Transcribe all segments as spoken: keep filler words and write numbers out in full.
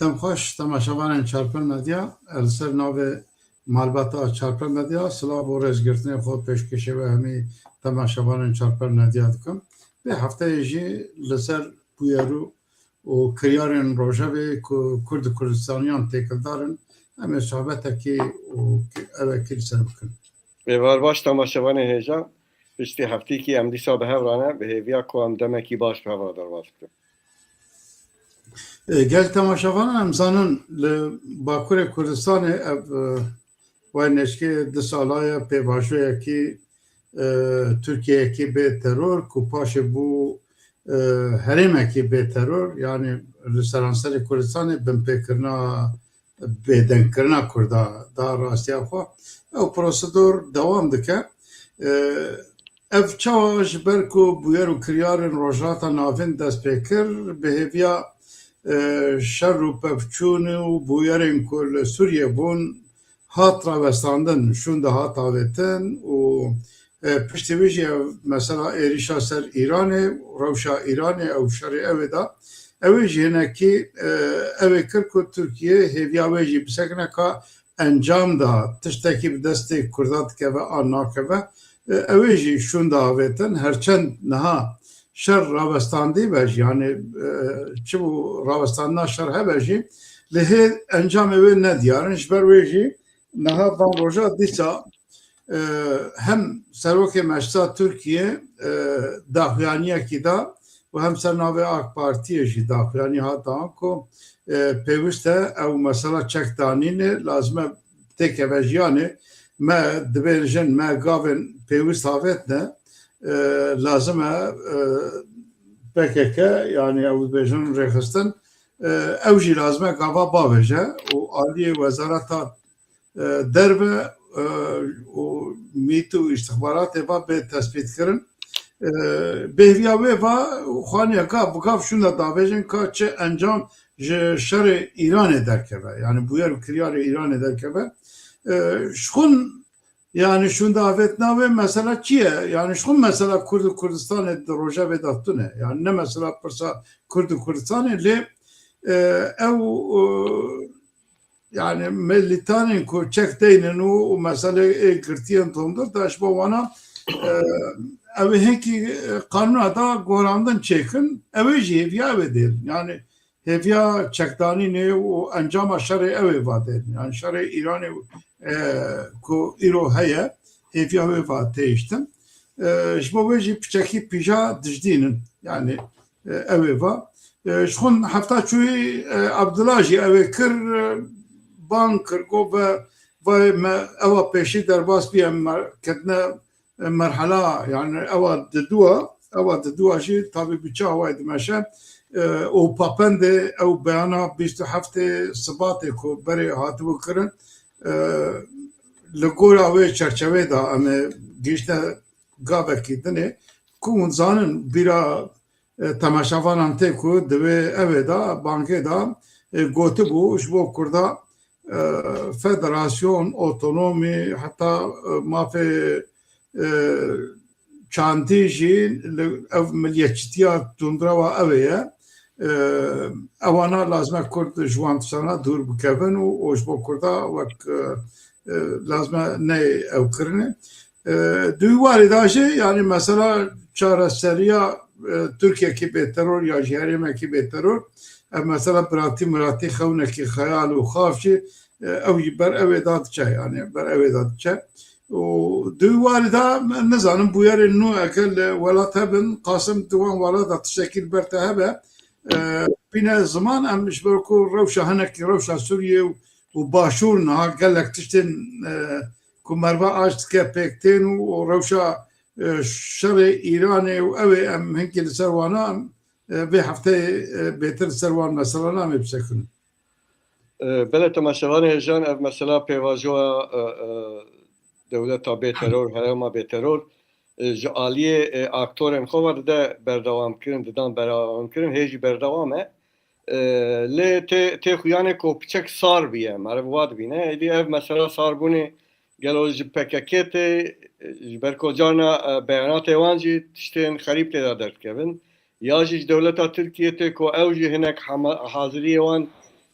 Dem xweş temaşevanên Çarpel Medya, ez li ser navê malbata Çarpel Medya silav û rêzgirtinê xwe pêşkêşê we hemî temaşevanên Çarpel Medya dikim. Vê hefteyê jî li ser bûyer û, û kiryarên rojevê ku Kurd û Kurdistaniyan têkildar in, em ê sohbetekî û evekî li ser bikin. Êvar baş temaşevanên hêja, piştî heftîkî em dîsa bi hev re ne, bi hêviya ku em demekî baş bi hev re derbas bikin. E, gel temaşevan em zanin li Bakurê Kurdistanê ev, e, vay neşkê du sala ye pêvajoyekî, e, Tirkiyeyekî bê teror ku paşê bû, e, herêmekî bê teror, yani li seranserê Kurdistanê binpêkirina bêdengkirina Kurda da rastiya xwe. Ew prosedor dewam dike. E, ev çawa ji ber ku bûyer û kiryarên Rojhilata Navîn dest pê kir, bi hêviya, e, şer û pevçûn û bûyerên ku li Sûriyê bûn, hat rawestandin, şûnde hat avêtin û, e, piştî wî jî ev mesela êrîşa ser Îranê, rewşa Îranê, ew şerê ew ê da, ew ê jî hinekî, e, ew ê kir ku Tirkiye hêviya wê jî bisekine ka encam da tiştekî bi destê Kurda dikeve an nakeve. E, ew ê jî şûnde avêtin, herçend niha şer rawestandî be jî, yani, e, çi bû rawestandina şer hebe jî, lê hê encamê wê nediyar in. Ji ber wê jî niha van roja dîsa, e, hem Serokê Meclisa Tirkiye, e, daxuyaniyekî da û hem ser navê AK Partiyê jî daxuyanî hat dan ku, e, pêwist e ew mesela çekdanînê lazim e têkeve jiyanê me, dibêjin me gavên pêwist avêtine, e, lazim e, e, P K K, yani ew dibêjin rêxistin, e, ew jî lazim e gava bavêje û aliyê wezareta, e, derve, e, û mît û îstixbaratê va bê tespîtkirin. E, bêhriya wê va xaniya gav bi gav şûnde davêjin ka çi encam ji şerê Îranê derkeve. Yani bûyer û kiryarê Îranê derkeve. E, ji xwe yani şûnde avêtina wê mesela çi ye? Yani ji xwe mesela Kurd û Kurdistanê di rojevê de tune. Yani ne mesela pirsa Kurd û Kurdistanê lê, e, ew, e, yani milîtanên ku çek deynin û, û meselê ê girtiyên tondir de ji bo wana, e, ew ê hinkî, e, qanûna da gorandin çêkin, ew ê jî hêviya ew ê dêrin. Yani hêviya çekdanînê û encama şerê ew ê va dêrin. Yani şerê Îranê, e, ku îro heye, hêviya wê va têhiştin. E, ji bo wê jî piçekî pîja dijdînin. Yani, e, ew ê va. E, ji xwe hefta çûyî, e, Abdullah jî ew ê kir, e, bang kir, got ve, vay me ewa pêşî derbas bî, em mer-, ketine, e, merhela, yani ewa diduwa, ewa diduwa jî tabî bi çi awayî dimeşe, e, û papendê ew beyana bîst û heftê Sibatê ku berê hatibû kirin, e, li gora wê çerçevê de em ê gihîşte gavekî dinê ku hûn zanin bîra, e, temaşevanan tê ku di wê evê de, bangê de, e, gotibû ji bo Kurda, e, federasyon, otonomî, heta, e, mafê, e, çandî jî li ev miliyetçîtiya tundrewa ew ê ye. E, ewana lazim e Kurd ji wan tiştana dûr bikevin û, û ji bo Kurda wek, e, e, lazim e neyê ew kirinê. E, di wî warê de jî, yani mesela çareseriya, e, Tirkiyekî bêteror ya jî herêmekî bêteror, ev mesela biratî miratî xewnekî xeyal û xav jî, e, ew jî ber ew ê de diçe, yani ber ew ê de diçe. Û di wî warê de me nizanim bûyerên nû eke li welat hebin, qasim di wan welat de tiştekî li ber te hebe, e, bîne ziman, em ji ber ku rewşa hinekî rewşa Sûriyê û, û Başûr niha gelek tiştên, e, ku merve aş dike pêk tên û, û rewşa, e, şerê Îranê û ew ê em hinkî li ser wana, em, e, vê hefteyê, e, bêtir li ser wan meselana em ê bisekinin. E, belê temaşevanê hêjan, ev mesela pêvajoya, e, e, dewleta bêteror, herêma bêteror, e, ji aliyê, e, aktorên xwe ve dide berdewamkirin, didan berdewamkirin, hê jî berdewam e. E, lê tê, tê xuyanê ku piçek sar bûye, meriv wa dibîne. Êdî ev mesela sarbûnê gelo ji P K K tê, e, ji ber ku carna, e, beyanatê wan jî tiştên xerîb tê de derdikevin. Ya jî ji dewleta Tirkiyê tê ku ew jî hinek hema-, haziriyê wan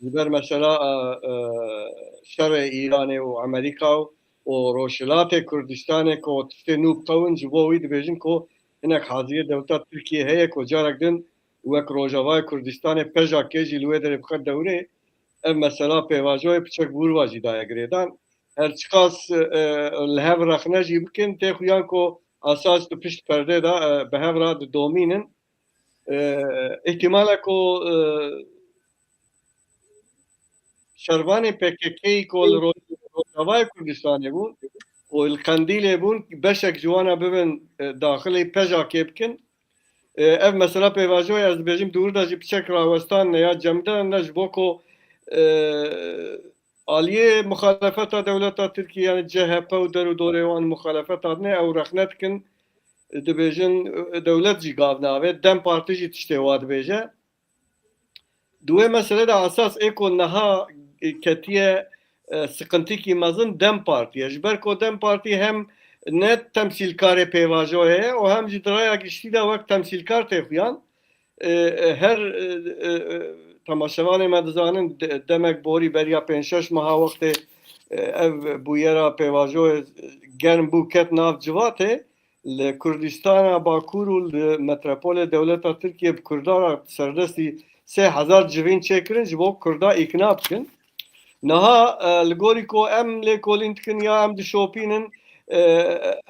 Ji ber mesela, e, e, şerê Îranê û Amerîka û Rojhilatê Kurdistanê ku tiştê nû bi xew in, ji bo wî dibêjin ku hinek haziriyê dewleta Tirkiyê heye ku carek din wek Rojavayê Kurdistanê pejak kê jî li wê derê bixe dewrê. Ev mesela pêvajoyê piçek bûrva jî daye girêdan. Her çiqas, e, li hev rexne jî bikin, tê xuyan ku esas di pişt perdê de, e, bi hev re didomînin. E, îhtimal e ku, e, şervanê P K K'yî ku li Roj-, Rojavayê Kurdistanê bûn û li Qendîlê bûn, beşek ji wana bibin, e, daxilê pejak kê bikin. E, ev mesela pêvajoyê ez dibêjim di wir de jî piçek rawestan ne ya cemidin ne ji bo ku, e, aliyê muxalefeta dewleta Tirkiyê, yani C H P û der û dorê wan muxalefet hatine, ew rexne dikin, dibêjin, e, dewlet jî gav navê, DEM Partî jî tiştê wa dibêje. Di wê meselê de esas ê ku niha, e, ketiye, e, siqintikî mezin DEM Partî ye. Ji ber ku DEM Partî hem ne temsîlkarê pêvajoyê ye û hem jî di raya giştî de wek temsîlkar tê xuyan. E, e, her, e, e, e, temaşevanê me dizanin, de-, demek borî beriya pênc şeş meha wextê, e, ev bûyera pêvajoyê germ bû, ket nav civatê. Li Kurdistana Bakur û li metropolê dewleta Tirkiye bi Kurda re serdestî sê hezar civîn çêkirin ji bo Kurda îkna bikin. Niha, e, li gorî ku em lêkolîn dikin ya em dişopînin, e,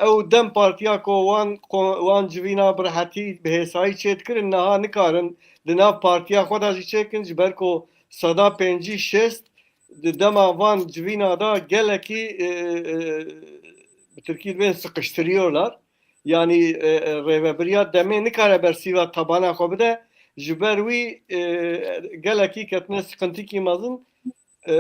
ew DEM Partiya ku wan, ko-, wan civîna bi rehetî, bi hêsayî çêdikirin, niha nikarin di nav partiya xwe de jî çêkin, ji ber ku seda pêncî şêst di dema van civîna de gelekî, e, e, bi tirkî dibên sıkıştırıyorlar. Yani, e, e, rêvebiriya demê nikare bersîva tabana xwe bide. Ji ber wî, e, gelekî ketine sıkıntîkî mezin. E,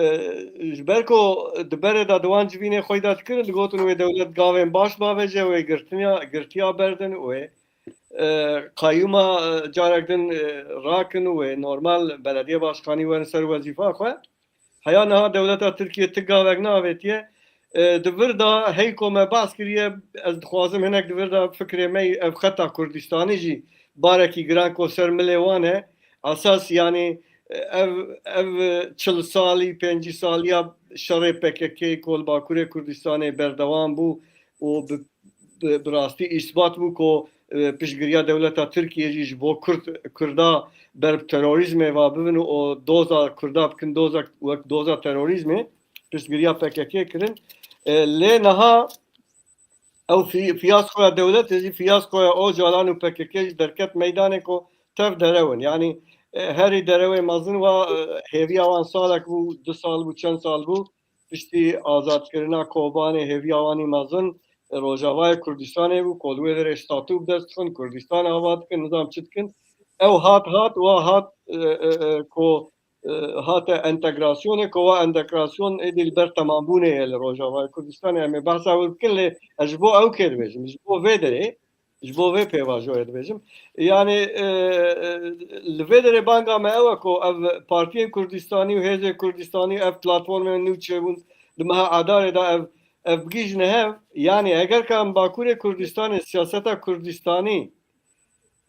ji ber ku di berê de di wan civînê xwe de dikirin, digotin wê dewlet gavên baş bavêje, wê girtiya, girtiya berdin, wê, e, qayûma, e, carek din, e, rakin, wê normal belediye başkanî werin ser wezîfa xwe. Heya niha dewleta Tirkiye ti gavek neavêtiye. E, di vir de hey ku me behs kiriye, ez dixwazim hinek di vir de fikrê me ev xeta Kurdistanî jî barekî giran ku ser milê wan e. Esas, yani, ev, ev çil salî, pêncî saliya şerê P K K ku li Bakurê Kurdistanê berdewam bû û bi, bi, bi rastî îsbat bû ku, e, piştgiriya dewleta Tirkiye jî ji bo Kurd, Kurda ber bi terorîzmê va bibin û doza Kurda bikin doza, wek doza terorîzmê piştgiriya P K K kirin. E, lê niha ew fî-, fiyaskoya dewletê jî, fiyaskoya Ocalan û P K K jî derket meydanê ku tev derew in. Yani, e, herî derewê mezin wa, e, hêviya wan salek bû, du sal bû, çend sal bû, piştî azadkirina Kobanê hêviya wanî mezin, e, Rojavayê Kurdistanê bû, ku li wê derê statû bi dest dixin, Kurdistan ava dikin, nizam çi dikin. Ew hat, hat, wa hat, e, e, e, ku, e, hate entegrasyonê, ku wa entegrasyon êdî li ber temambûnê ye li Rojavayê Kurdistanê. Em ê behsa wir bikin, lê ez ji bo ew kê dibêjim, ji bo vê derê, ji bo vê pêvajoyê dibêjim. Yani, e, e, li vê derê banga me ew e ku ev partiyên Kurdistanî û hêzên Kurdistanî, ev platformên nû çêbûn di meha Adarê de, ev, ev bigihîjine hev. Yani eger ka em Bakurê Kurdistanê, siyaseta Kurdistanî,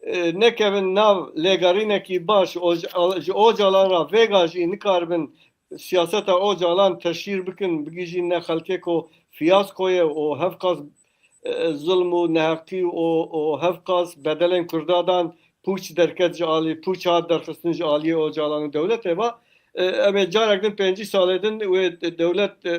e, nekevin nav lêgerînekî baş, o, ji, ji Ocalan re vêga jî nikaribin siyaseta Ocalan teşhîr bikin, bigihîjîne xelkê ku fiyasko ye û hevqas, e, zulm û neheqî û, û hevqas bedelên Kurda dan, pûç derket ji alî, pûç hat derxistin ji aliyê Ocalan û dewletê ve. E, em ê carek din pêncî salê din wê dewlet, e, e,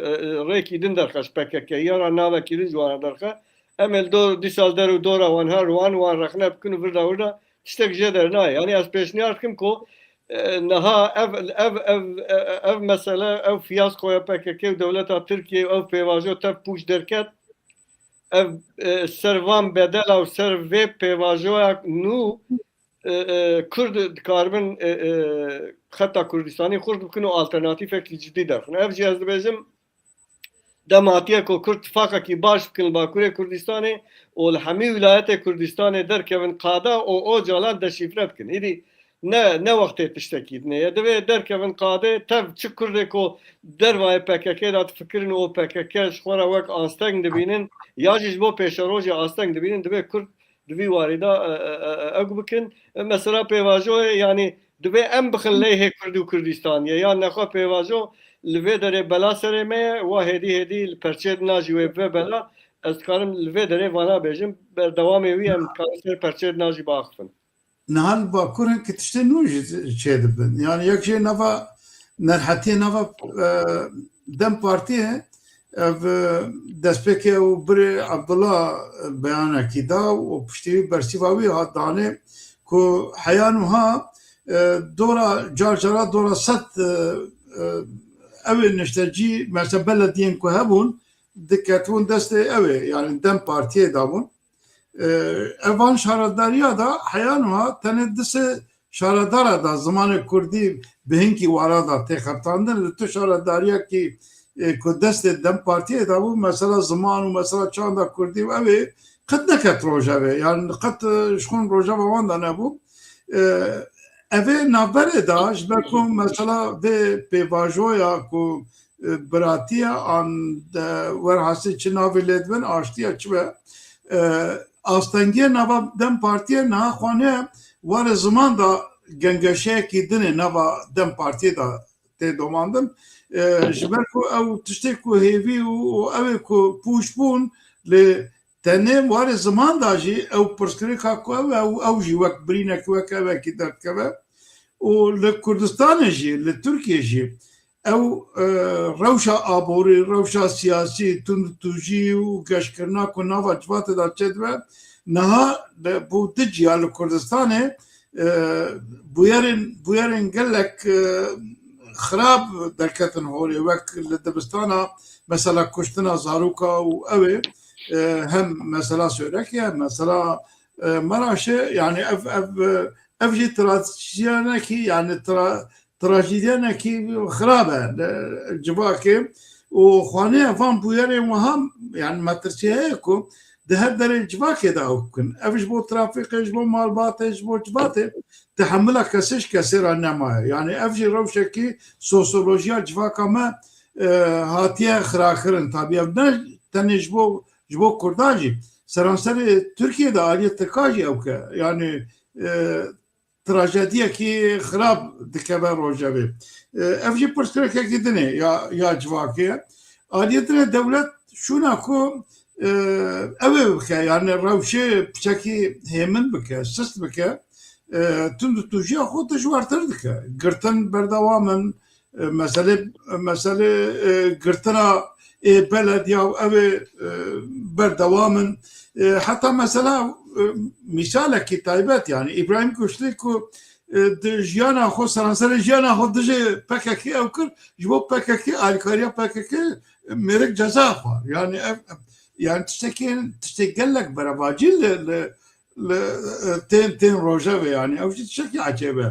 rêkî din derxe ji P K K, ya ra navekî din ji wan re derxe. Em ê li dor, dîsa li der û dora wan her wan, wan rexne bikin û virda wirda tiştek jê dernayê. Yani ez pêşniyar dikim ku, e, niha ev, ev, ev, e, ev mesele, ev fiyaskoya P K K û dewleta Tirkiye, ev pêvajo tev pûç derket, ev, e, ser van bedela û ser vê pêvajoya nû, e, e, Kurd dikaribin, e, e, xeta Kurdistanî xurt bikin û alternatîfekî cidî derxin. Ev jî ez dibêjim, dem hatiye ku Kurd tifaqekî baş bikin li Bakurê Kurdistanê û li hemî wîlayetê Kurdistanê derkevin qada û Ocalan deşîfre bikin. Îdî ne, ne wextê tiştekî dinê ye. Divê derkevin qadê, tev çi Kurdê ku dervayê P K K de difikirin û P K K ji xwe re wek asteng dibînin, ya jî ji bo pêşerojê asteng dibînin, divê Kurd di vî warî de, e, e, e, e, ew bikin. E, mesela pêvajoyê, yanî Divê em bixin leyhê Kurd û Kurdistaniyê. Ya nexwe pêvajo li vê derê bela serê me ye, wa hêdî hêdî li perçê dina jî wê bibe bela. Ez dikarim li vê derê vana bêjim, berdewamê wî em dikarin ser perçê dina jî biaxifin. Niha li Bakur hin ki tiştê nû jî çêdibin. Yani yek jê nava nerhetiyê nava, e, DEM Partiyê, ev, e, destpêkê ew birê Abdullah, e, beyanekî da û piştî wî bersîva wî hat danê ku heya nûha, e, dora car cara dora sed, e, e, ew ê niştecî, mesela belediyên ku hebûn, diketibûn destê ew ê, yani DEM Partiyê dabûn. E, evan şaredariya da heya niha tenê disê şaredara da zimanê kurdî bi hinkî wara da tê xebitandin. Li tu şaredariyekî, e, ku destê DEM Partiyê de bû, mesela ziman û mesela çanda kurdî û ew ê qet neket rojevê. Yani qet, e, ji xwe rojeva wan de nebû. E, ev ê navberê da ji ber ku mesela vê pêvajoya ku, e, biratiye an de werhasî çi navê lê dibin, aştiye çi be, e, astengiyê nava DEM Partiyê niha xwane warê ziman da gengeşeyekî din ê nava DEM Partiyê de tê domandin. E, ji ber ku ew tiştê ku hêvî û, û ew ê ku pûç bûn, lê tenê warê ziman da jî ew pirsgirêka ku ew, ew, ew jî wek birînek, wek evekî derdikeve. Û li Kurdistanê jî, li Tirkiyê jî ew, e, rewşa aborî, rewşa siyasî, tundtûjî û geşkirina ku nava civatê de çêdibe, niha li, bo di ciya li Kurdistanê, e, bûyerên, bûyerên gelek, e, xirab derketin holê, wek li dibistana, mesela kuştina zaroka û ew ê, e, hem mesela Sorekê, hem mesela, e, Meraşê, yani ev, ev, e, ev jî trajidiyanekî, yani tra-, trajidiyanekî xirab e, e, civakê û xwanê van bûyerên wiha, yani metirsî heye ku di her derê civakê de ew bikin. Ev ji bo trafîkê, ji bo malbatê, ji bo civatê tehemila kesê ji kesê re nemaye. Yani ev jî rewşekî sosyolojiya civaka me, e, hatiye xirakirin. Tabî ev ne tenê ji bo, ji bo Kurdan jî. Seranserê Tirkiyê de aliyê Tirka jî ew ke. Yani, e, trajediyekî xirab dikeve rojevê. E, ev jî pirsgirêkekî din ê ya, ya civakê ye. Aliyê din ê dewlet şûna ku, e, ew ê bike, yani rewşê piçekî hêmin bike, sist bike, e, tundûtûjiya xwe dijwartir dike. Girtin berdewam in, e, meselê, meselê, e, girtina ê belediya û ew ê, e, berdewam in. E, heta mesela, e, mîsalekî taybet, yani Îbrahîm Kuşlî ku, e, di jiyana xwe, seranserê jiyana xwe dijî P K K ew kir, ji bo P K K, alîkariya P K K mêrik ceza xwar. Yani ev, yani tiştekî, tiştê gelek berevacî li, li, li, e, tên, tên rojevê, yani ew jî tiştekî ecêb e.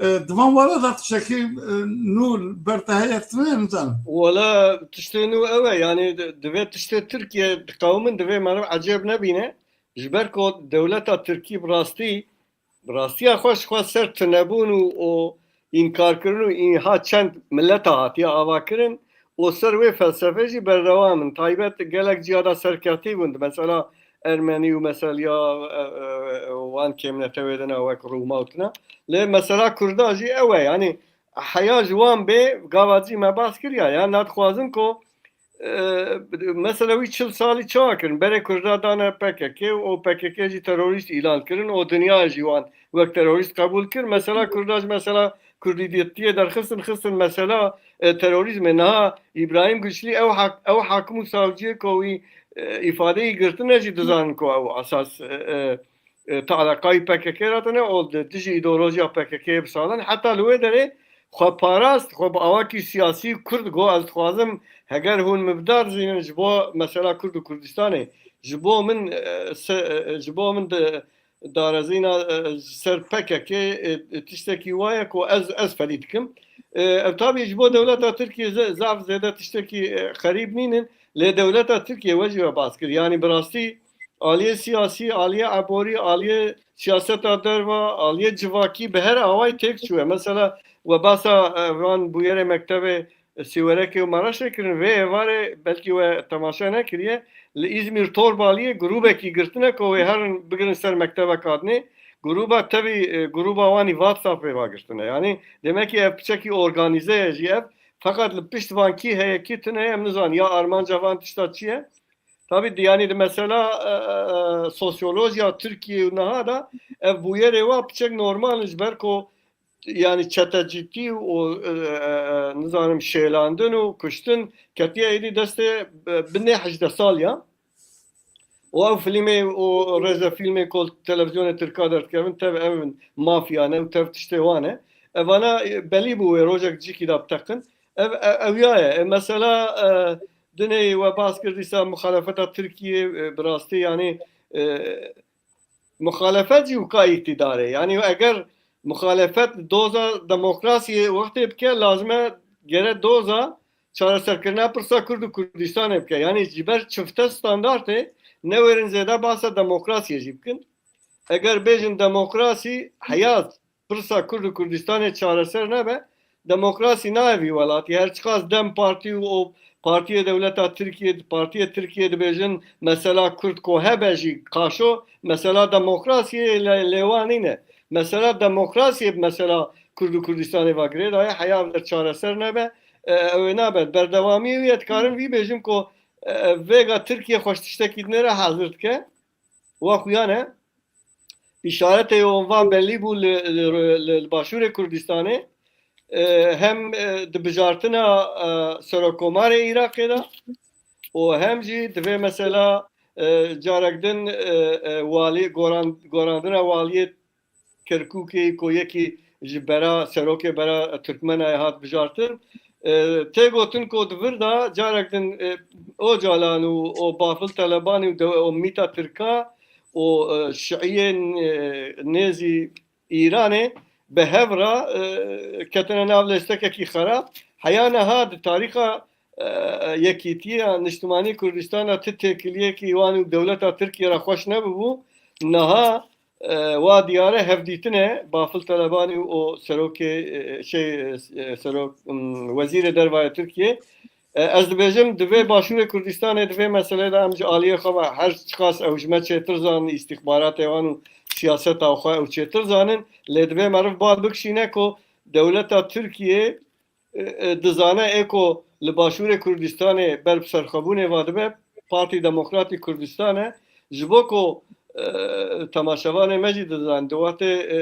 E, di van wara de tiştekî, e, nû ber te heye, tu ne nizanim. Wela tiştê nû ew e, yani di-, divê tiştê Tirkiye diqewimin, divê meriv ecêb nebîne. Ji ber ku dewleta Tirkî bi rastî, bi rastiya xwe ji xwe ser tunebûn û, û înkarkirin û înha çend mileta hatiye avakirin û ser wê felsefê jî berdewam in. Taybet gelek ciya de serketî bûn. Mesela Ermenî û meseliya, e, e, wan kêmnetewê dine wek Rûma û tine. Lê mesela Kurda jî ew e, yanî heya ji wan bê, gava jî me bas kiriya, ya nadixwazin ku, e, mesela wî çil salî çawa kirin? Berê Kurda dane P K K û P K K jî terorîst îlan kirin û dinya jî wan wek terorîst qebûl kir. Mesela Kurda jî mesela Kurdîtiyê derxistin, xistin mesela, e, terorîzmê. Niha Îbrahîm Güçlü ew hak-, ew hakim û savciyê ku wî, e, îfadeyî girtine jî dizanin ku ew esas, e, e, e, te'leqayî P K K re tine û di dijî îdeolojiya P K K bi sal in. Heta li wê derê xwe parast, xwe bi awakî siyasî Kurd got, ez dixwazim heger hûn min bidarizînin ji bo mesela Kurd û Kurdistanê, ji bo min, e, se-, e, ji bo min di darezîna, e, ser P K K, e, e, tiştekî wa ye ku ez, ez ferî dikim. E, ev tabî ji bo dewleta Tirkiye ze-, zaf zêde tiştekî, e, xerîb nînin, lê dewleta Tirkiye we jî we bas kir. Yanî bi rastî aliyê siyasî, aliyê eborî, aliyê siyaseta derva, aliyê civakî bi her awayî têk çûye. Mesela we basa, e, van bûyerê mektevê Sîwerekê û Maraşê kirin. Vê êvarê belkî we temaşe nekiriye. Li Îzmîr Torbaliyê grûbekî girtine ku wê herin bigirin ser mekteveka dinê. Gruba tevî, e, gruba wan î WhatsAppê vagirtine. Yanî demek ki ev piçekî organîze ye jî ev. Feqet li pişt van kî heye, kî tune ye, em nizanin. Ya armanca van tişta çi ye? Tabî di-, yanî di mesela, e, e, e, sosyolojiya Tirkiyê û niha de ev bûyerê wa piçek normal in ji ber ku yanî çetecîtî û, e, e, e, nizanim şêlandin û kuştin ketiye êdî destê, e, binê hejdeh sal ya. Û ew filmê û rêzefîlmê ku li televîzyonê Tirka derdikevin, tev ev in, mafya ne û tev tiştê wan e. Evana, e, belî bû wê rojek cîkî de biteqin. Ev, e, ew ya ye. E, mesela, e, dinê we behs kir dîsa muxalefeta Tirkiyê, e, bi rastî yanî, e, muxalefet jî wika îktîdarê. Yanî eger muxalefet doza demokrasiyê wextê bike, lazim e gere doza çareserkirina pirsa Kurd û Kurdistanê bike. Yanî ji ber çifte standartê newêrin zêde bahsa demokrasiyê jî bikin. Eger bêjin demokrasî heya pirsa Kurd û Kurdistanê çareser nebe, demokrasî nayê vî welatî. Her çiqas DEM Partî û o partiyê dewleta Tirkiyê, partiyê Tirkiyê dibêjin mesela Kurd ku hebe jî qaşo, mesela demokrasiyê lê, lê wan nîne. Mesela demokrasiyê bi mesela Kurd û Kurdistanê va girêdaye, heya ev der çareser nebe, e, ew ê nabe. Berdewamiyê wî ye, dikarim vî bêjim ku, e, vêga Tirkiye xweş tiştekî dinê re hazir dike. Wa xuya ne. Îşaretê wan belî bû li, li, li, li Başûrê Kurdistanê, e, hem, e, di bijartina, e, Serokkomarê Iraqê de û hem jî di vê mesela, e, carek din, e, e, walî, goran-, gorandina waliyê Kerkûkê ku yekî ji bera, serokê bera Tirkmenayê hat bijartin. E, tê gotin ku di vir de carek din, e, Ocalan û, û Bafil Telebanî û dew-, û mîta Tirka û, e, şiiyên, e, nêzî Îranê bi hev re, e, ketine nav lêstekekî xerab. Heya niha di tarîxa, e, yekîtiya niştimanî Kurdistan de ti têkiliyekî wan û dewleta Tirkiye re xweş nebibû. Niha, e, wa diyar e hevdîtine Bafil Telebanî û serokê, e, şey, e, serok, m, wezîrê derva yê Tirkiye. E, ez dibêjim, divê Başûrê Kurdistanê, di vê meselê de em ji aliyê xwe ve her çiqas ew ji me çêtir zanin, îstîxbaratê wan û siyaseta xwe ew çêtir zanin, lê divê meriv bal bikişîne ku dewleta Tirkiyê, e, e, dizane ê ku li Başûrê Kurdistanê ber bi serxwebûnê va dibe, Partî Demokratî Kurdistan e. Ji bo ku, e, temaşevanê me jî dizan, di wextê, e,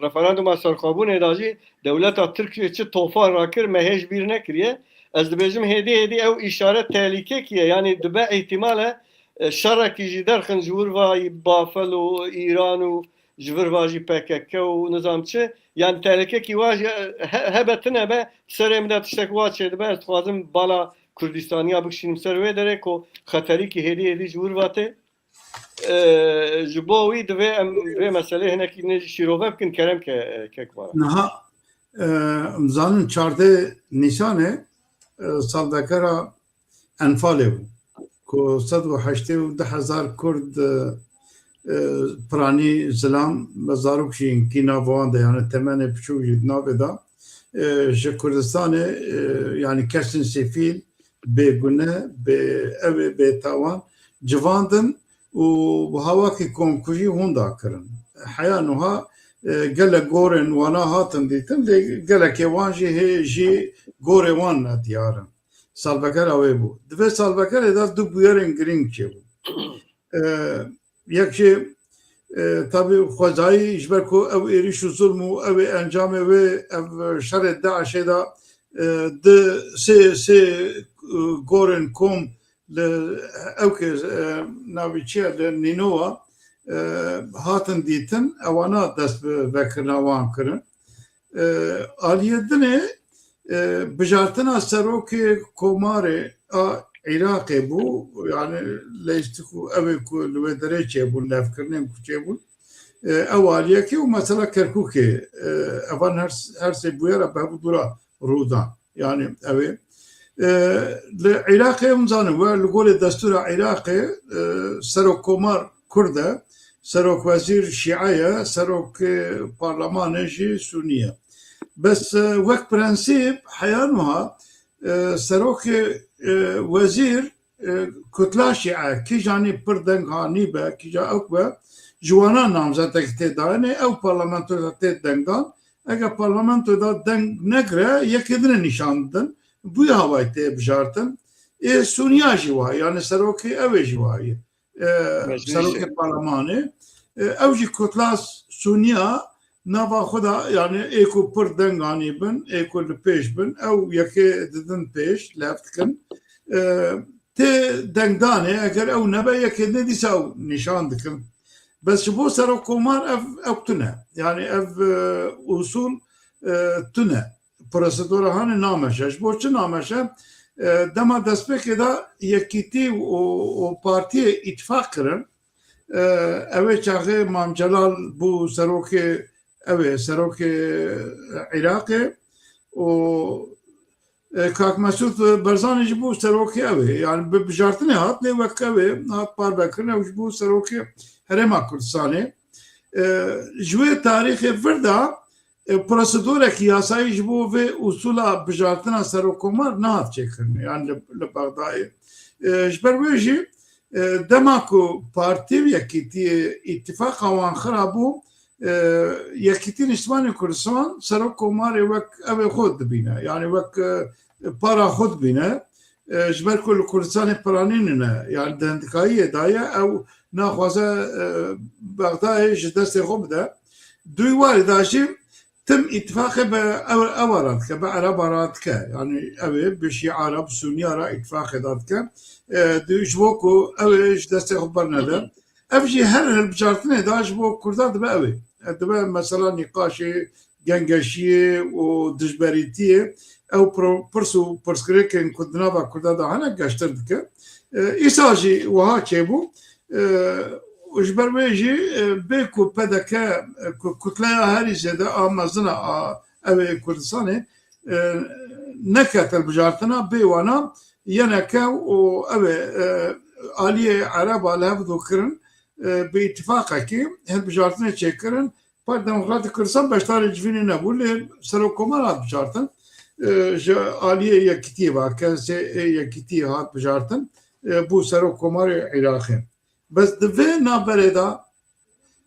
referanduma serxwebûnê de jî dewleta Tirkiyê çi tofan rakir, me hê ji bîr nekiriye. Ez dibêjim hêdî hêdî ew îşaret tehlîkekî ye. Yanî dibe îhtimal e, e, şerekî jî derxin ji wir va Bafil û Îran û ji vir va jî P K K û nizam çi. Yanî tehlîkekî wa jî, e, he-, hebe tine be, serê min de tiştek wa çêdibe. Ez dixwazim bala Kurdistaniya bikişînim ser wê derê ku xeterîkî hêdî hêdî ji wir va tê. E, ji bo wî divê em vê meselê hinekî nê jî şîrove bikin, kerem ke, e, kek Baran. Niha, e, em zanin çardeh Nîsanê, e, salvekera Enfalê bû, ku sed û heştê û du hezar Kurd, e, e, piranî zilam, me zarok jî in kî nav wan de, yani temenê piçûk jî di navê de, e, ji Kurdistanê, e, yani kesên sîfîl, bêgune, bê, ew ê bêtawan civandin û bi hawakî komkujî hûnda kirin. Heya nuha, e, gelek gorên wana hatin dîtin, lê gelekê wan jî hê jî gorê wan nediyar in. Salvekera wê bû. Di vê salvekerê de du bûyerên girîng çêbûn. E, yek jî, e, tabî xwezayî ji ber ku ew êrîş û zulm û ew ê encamê wê ev şerê DAIŞê de, e, di sê, sê, e, gorên kom li ewkê, e, navî çi ye, li Nînowa, e, hatin dîtin, ewana dest bi vekirina wan kirin. E, aliyê dinê, e, bijartina serokê komarê a Iraqê bû, yani leyst ku ew ê ku li wê derê çêbûn, levkirinên ku çêbûn, e, ew aliyekê û mesela Kerkûkê, e, evan her, her sê bûyera bi hev dû re rû dan. Yani ew ê, e, li Iraqê em zanin we li gorê destûra Iraqê, e, serokkomar Kurd e, serokwezîr Şîe ye, serokê parlemanê jî Sunî ye. Bes, e, wek prensîp heya nuha, e, serokê, e, wezîr, e, kutla Şîe, kîjanî pir deng hanî be, kîja ewk be, Ji wana namzetek tê dayine, ew parlamentoya tê dengdan, eger parlamentoya da deng negire, yekê din e nîşan didin. Bûye havayî tê bijartin. Ê Sûniya jî wa, yani serokê ew ê jî wa ye. E, Meclîsê. Serokê parlemanê. E, ew jî kutla Sûniya nava xwe da, yani ê ku pir deng anî bin, ê ku li pêş bin, ew yekê didin pêş, lev dikin. E, tê dengdanê, eger ew nebe, yekê din dîsa ew nîşan dikin. Bes ji bo serokkomar ev, ew tune. Yani ev, e, usul, e, tune. Prosedura hanê nameşe. Ji bo çi nameşe? E, dema destpêkê de Yekîtî û, û partiyê îtifaq kirin. E, ew ê çaxê Mam Celal bû serokê, ew ê serokê Iraqê û, e, Kak Mesûd Barzanî jî bû serokê ew ê. Yani bi bijartinê hat, lê wek ew ê hat parvekirin, ew jî bû serokê Herêma Kurdistanê. E, ji wê tarîxê vir de, e, prosedurek yasayî ji bo vê usula bijartina serokkomar nehat çêkirin, yani li, li Bexdayê. E, ji ber wê jî, e, dema ku partî û yekîtiyê îtifaqa wan xira bû, e, Yekîtî Niştimanê Kurdistan serokkomarê wek ev ê xwe dibîne, yani wek, e, para xwe dibîne. E, ji ber ku li Kurdistanê piranî nîne, yani di hindikayiyê de ye, ew naxwaze, e, Bexdayê ji destê xwe bide. Dûyî warê de jî tim îtifaqê bi ew, ewa re dike, bi Ereba re dike. Yani ew ê bi Şîa re, bi Sûniya re îtifaqê de dike. E, dû ji bo ku ew ê ji destê xwe bernede. Ev jî her hilbijartinê de ji bo Kurda dibe ew ê. E, dibe mesela nîqaşê gengeşiyê û dijberîtiyê, ew pro-, pirs û pirsgirêkên ku di nava Kurda de hene geştir dike. E, îsal jî wiha çêbû. E, û ji ber wê jî, e, bê ku P D K, e, ku kutleya herî zêde a mezin a, a ew ê Kurdistanê, e, nekete hilbijartina, bê wana Y N K û ew ê, e, aliyê Ereba li hev du kirin, e, bi îtifaqekî hilbijartinê çêkirin. Partiya Demokratîk Kurdistan beşdarê civînê nebû, lê serokkomar hat bijartin. E, ji aliyê Yekîtiyê ve, kesê ê Yekîtiyê hat bijartin, e, bû serokkomarê Iraqê. Bes di vê navberê de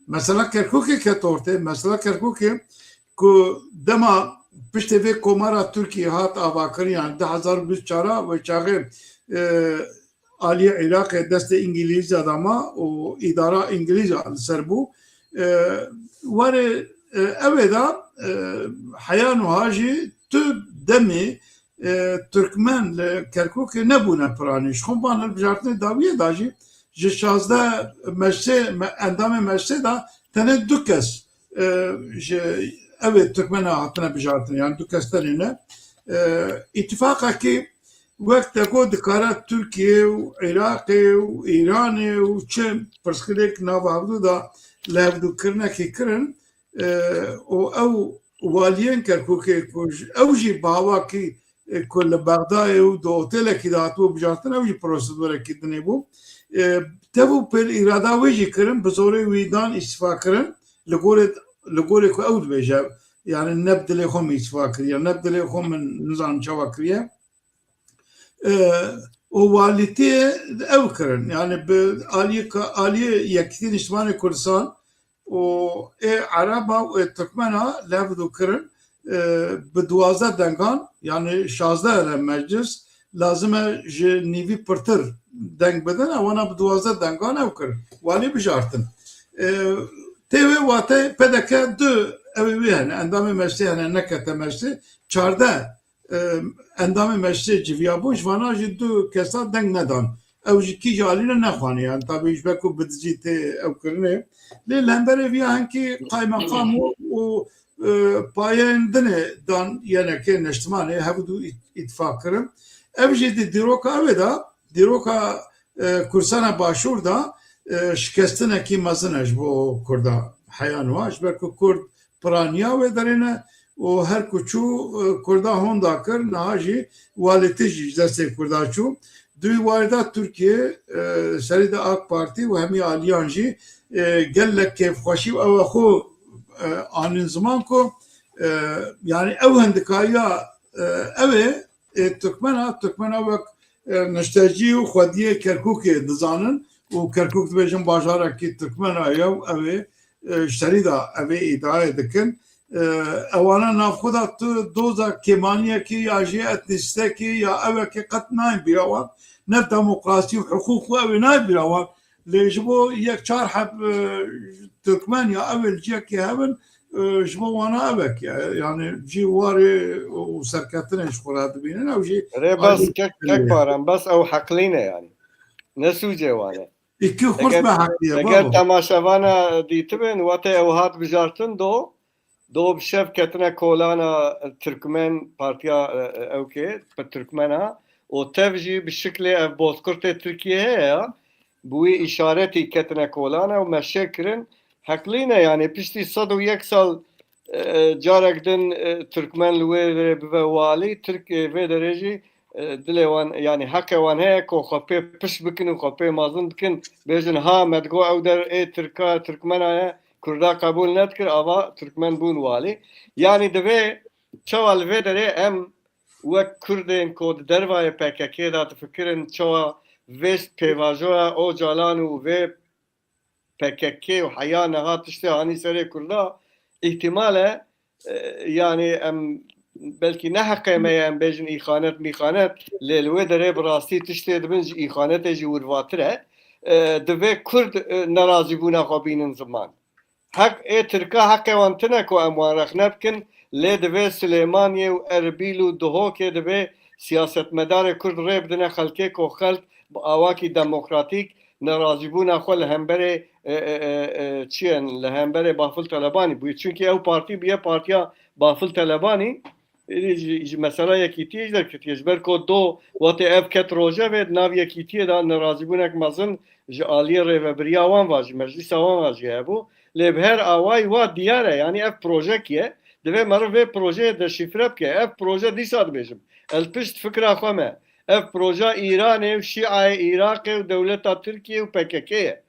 mesela Kerkûkê ket ortê, mesela Kerkûkê ku dema piştê vê komara Tirkiyê hat avakirin, yani du hezar û bîst û çar a wê çaxê, e, aliyê Iraqê destê Îngilîza de ma û îdara Îngilîza li ser bû. E, warê, e, ew ê de, e, heya nuha jî tu demê, e, Tirkmen li Kerkûkê nebûne piranî. Ji xwe van hilbijartinê dawiyê de jî ji şazdeh meclisê, me-, endamê meclisê de tenê du kes, e, ji ew ê Tirkmena hatine bijartin, yani du kes tenê ne. E, îtifaqekî wek te got dikare Tirkiye û Iraqê û Îranê û çi pirsgirêk nava hevdu de li hevdu kirinekî kirin, e, û ew waliyên Kerkûkê ku ji, ew jî bi hawakî, e, ku li Bexdayê û di otelekî de hatibû bijartin, ew jî prosedurekî dinê bû. E, tev û pêl îrada wê jî kirin, bi zorê wî dan îstifa kirin, li gorê, li gorê ku ew dibêje, yani ne bi dilê xwe min îstifa kiriye, ne bi dilê xwe min nizanim çawa kiriye. E, û walîtiyê ew kirin. Yani bi aliyê ka-, aliyê Yekîtî Niştimanê Kurdistan û ê Ereba û ê Tirkmena lev du kirin, e, bi duwazdeh dengan, yani şazdeh re meclis, lazim e ji nîvî pirtir deng bidin, ewana bi duwazdeh dengan ew kirin. Walî bijartin. E, tê wê wate P D K du ew ê wê hene, endamê meclisê hene, nekete meclisê, çardeh e, endamê meclisê civiya bûn, ji vana jî du kesa deng nedan. Ew jî kî ji alî ne nexwaniye. Yani, tabî ji ber ku bi dijî tê ew kirinê. Lê li hemberê viya hinkî qaymeqam û, û, e, payeyên dinê dan Y N K niştimanê, hev du ît-, îtifaq kirin. Ev jî di dîroka ew ê de, dîroka, e, Kurdistana Başûr de, e, şikestinekî mezin e ji bo Kurda heya nû. Ji ber ku Kurd piraniya wê derê ne û her ku çû, e, Kurda honda kir, niha jî walîtî jî ji destê Kurda çû. Dûyî warê de Tirkiye, e, serî de AK Partî û hemî aliyan jî, e, gelek kêfxweşî û ew xwe, e, anîn ziman ku, e, yani ew hindikariya, e, ew ê, e, Tirkmena, Tirkmena wek, e, niştecî û xwediyê Kerkûkê dizanin û Kerkûk dibêjin bajarekî Tirkmena ye û ew ê, e, ji serî de ev ê îdiayê dikin. E, ewana navxwe de tu doza kêmaniyekê ya jî etnîstekê ya ewekê qet nayên bîra wan. Ne demokrasî û hiqûq û ew ê nayên bîra wan. Lê ji bo yek çar heb, e, Tirkmen ya ew ê li ciyekê hebin, e, ji bo wana ewek e. Yani cî warê û serketinê ji xwe re dibînin. Ew jî Rê bes ayrı kek, mesele kek ye. Baran, bes ew heqlî ne yani. Ne sûcê wan e. Îkî xurt Eger, be heqlî ye, eger babo. Temaşevana dîtibin, wate ew hat bijartin do, do bi şev ketine kolana Tirkmen partiya, e, e, ewkê, bi Tirkmena, û tev jî bi şiklê ev bozkurtê Tirkiye heye ya, bi wî îşaretî ketine kolana û meşe kirin. Heqlî ne yani, piştî sed û yek sal, e, carek din, e, Tirkmen li wê derê bibe walî, Tirk, e, vê derê jî, e, dilê wan, yani heqê wan heye ku xwe pê pişt bikin û xwe pê mezin bikin, bêjin ha me digo ew der ê Tirka, Tirkmena ye, Kurda qebûl nedikir, ava Tirkmen bûn walî. Yani divê çawa li vê derê em wek Kurdên ku di dervayê P K K de difikirin, çawa vê pêvajoya Ocalan û vê P K K û heya niha tiştê hanî serê Kurda, îhtimal e, e, yani em belkî ne heqê me ye em bêjin îxanet mîxanet, lê li wê derê bi rastî tiştê dibin ji îxanetê jî wirvatir e. E, divê Kurd, e, nerazîbûna xwe bînin ziman. Heq ê Tirka heqê wan tune ku em wan rexne bikin, lê divê Silêmaniyê û Erbîl û Duhokê divê siyasetmedarê Kurd rê bidine xelkê ku xelk bi awakî demokratîk nerazîbûna xwe li hemberê, e, e, e, e, çi ye, li hemberê Bafil Telebanî bûye. Çunkî ew partî bûye partiya Bafil Telebanî, êdî ji, ji mesela yekîtiyê jî derketiye. Ji ber ku do wextê ev ket rojevê, di nav yekîtiyê de nerazîbûnek mezin ji aliyê rêvebiriya wan ve, ji meclîsa wan ve jî hebû. Lê bi her awayî wa diyar e, yanî ev projek ye. Divê meriv vê projeyê deşîfre bike. Ev proje dîsa dibêjim. Ez pişt fikra xwe me. Ev proja Îranê û Şîayê Iraqê û dewleta Tirkiyê û P K K ye.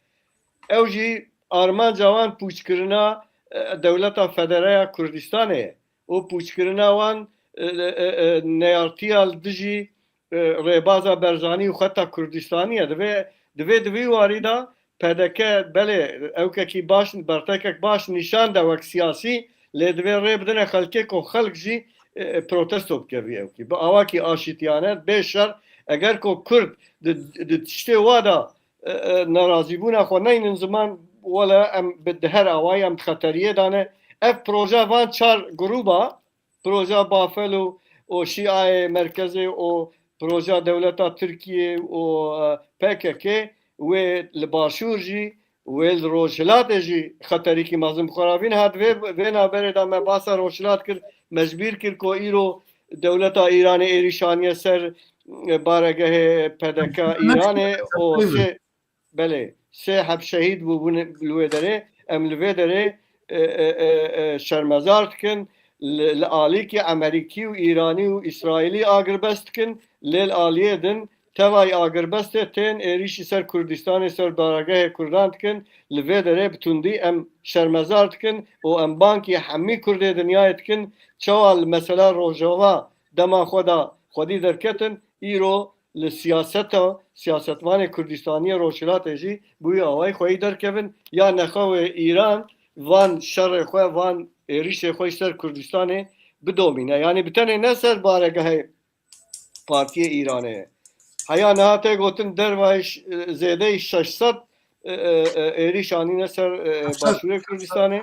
Ew jî armanca wan pûçkirina, e, dewleta federeya Kurdistanê ye. Û pûçkirina wan, e, e, e, neyartiya li dijî, e, rêbaza Berzanî û xeta Kurdistanî ye. Divê, divê di vî warî de P D K belê ewkekî baş, bertekek baş nîşan de wek siyasî, lê divê rê bidine xelkê ku xelk jî, e, e, protesto bike vî ewkî. Bi awakî aşîtiyane, bê şer, eger ku Kurd di, di tiştê wa de, e, e, nerazîbûna xwe neynin ziman, wele em bi, di her awayî em di xeteriyê de ne. Ev proje van çar grûba, proja Bafel û, û Şîayê Merkezê û proja dewleta Tirkiyê û, e, P K K wê li Başûr jî, wê li Rojhilatê jî xeterîkî mezin bi xwe re vîn hat. Vê, vê navberê de me basa Rojhilat kir, mecbîr kir ku îro dewleta Îranê êrîş aniye ser, e, baregehê P D K Îranê û sê, belê, sê heb şehîd bûbûn li wê derê. Em li vê derê, e, e, e, e, şermezar dikin. Li, li alîkî Emerîkî û Îranî û Îsraîlî agirbest dikin. Lê li aliyê din tevayî agirbestê tên êrîşî ser Kurdistanê, ser baregehê Kurdan dikin. Li vê derê bi tundî em şermezar dikin û em bankî hemî Kurdê dinyayê dikin. Çawa li mesela Rojava dema xwe de xwedî derketin, îro li siyaseta, siyasetvanê Kurdistaniyê Rojhilatê jî bi wî awayî xweyî derkevin, ya nexewê Îran van şerê xwe, van êrîşê xwe ji ser Kurdistanê bidomîne. Yanî bi tenê ne ser baregehê Partiyê Îranê ye. Heya niha tê gotin dervayî ş-, zêdeyî şeş sed, e, e, e, êrîş anîne ser, e, Başûrê Kurdistanê.